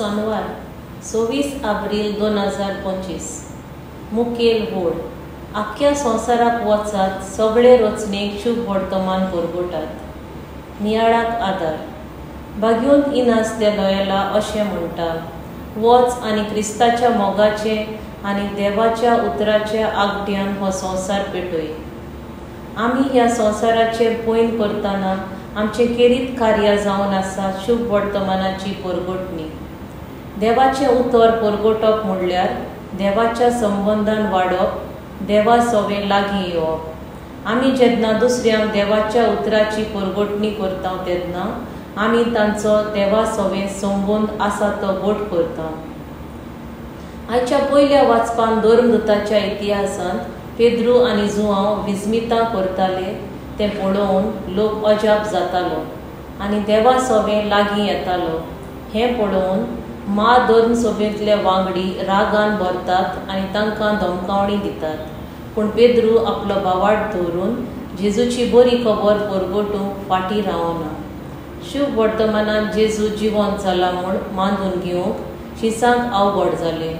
सोनवार 26 एप्रिल 2025. मुखेल होड आख्ख्या संवसाराक वचात, सगळे रचनेक शुभ वर्तमान परगटात. नियाळाक आदार. भाग्योंत इनास दे लोयला अशें म्हणटा, वच आनी क्रिस्ताच्या मोगाचे आनी देवाच्या उतराच्या आगट्यान हो संवसार पेटय. आमी ह्या संवसाराचेर पयन करतना आमचें केरीत कार्य जावन आसा शुभ वर्तमानाची परगटणी. देवाचें उतर परगटप म्हणल्यार देवाच्या संबंदान वाडप, देवा सवें लागीं येवप. आमी जेन्ना दुसऱ्यांक देवाच्या उतराची परगटणी करता तेन्ना आमी तांचो देवा सवें संबंद आसा तो घट करता. आयच्या पयल्या वाचपान धर्मदूताच्या इतिहासांत पेद्रू आनी जुआंव विस्मितां करताले तें पळोवन लोक अजाप जातालो आनी देवा सवें लागीं येतालो. हें पळोवन मा धर्म सभेंतले वांगडी रागान भरतात आनी तांकां धमकावणी दितात. पूण पेद्रू आपलो बावाट दवरून जेजूची बरी खबर परगटूंक फाटीं रावना. शुभ वर्तमानांत जेजू जिवंत जाला म्हूण मानून घेवंक शिसांक अवघड जालें.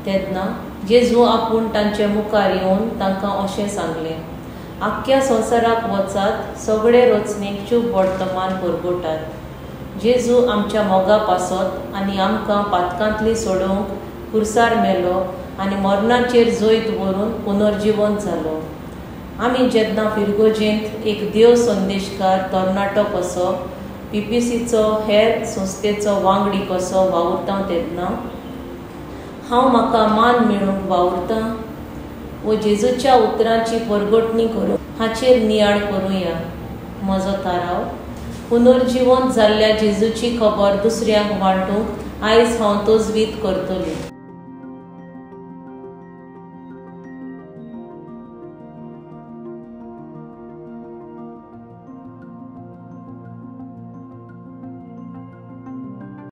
तेन्ना जेजू आपूण तांचे मुखार येवन तांकां अशें सांगलें, आख्ख्या संवसाराक वचात, सगळे रचनेक शुभ वर्तमान परगटात. जेजू आमच्या मोगा पासत आनी आमकां पातकांतली सोडोवंक खुर्सार मेलो आनी मरणाचेर जैत व्हरून पुनर्जिवंत जालो. आमी जेन्ना फिरगोजेंत एक देव संदेशकार तरणाटो कसो पीपीसीचो हेर संस्थेचो वांगडी कसो वावुरता तेन्ना हांव म्हाका मान मेळूंक वावुरता वो जेजूच्या उतरांची परगटणी करूं हाचेर नियाळ करुया. म्हजो थाराव, पुनर्जिवंत जाल्ल्या जेजूची खबर दुसऱ्यांक वांटूंक आयज हांव तजवीज करतली.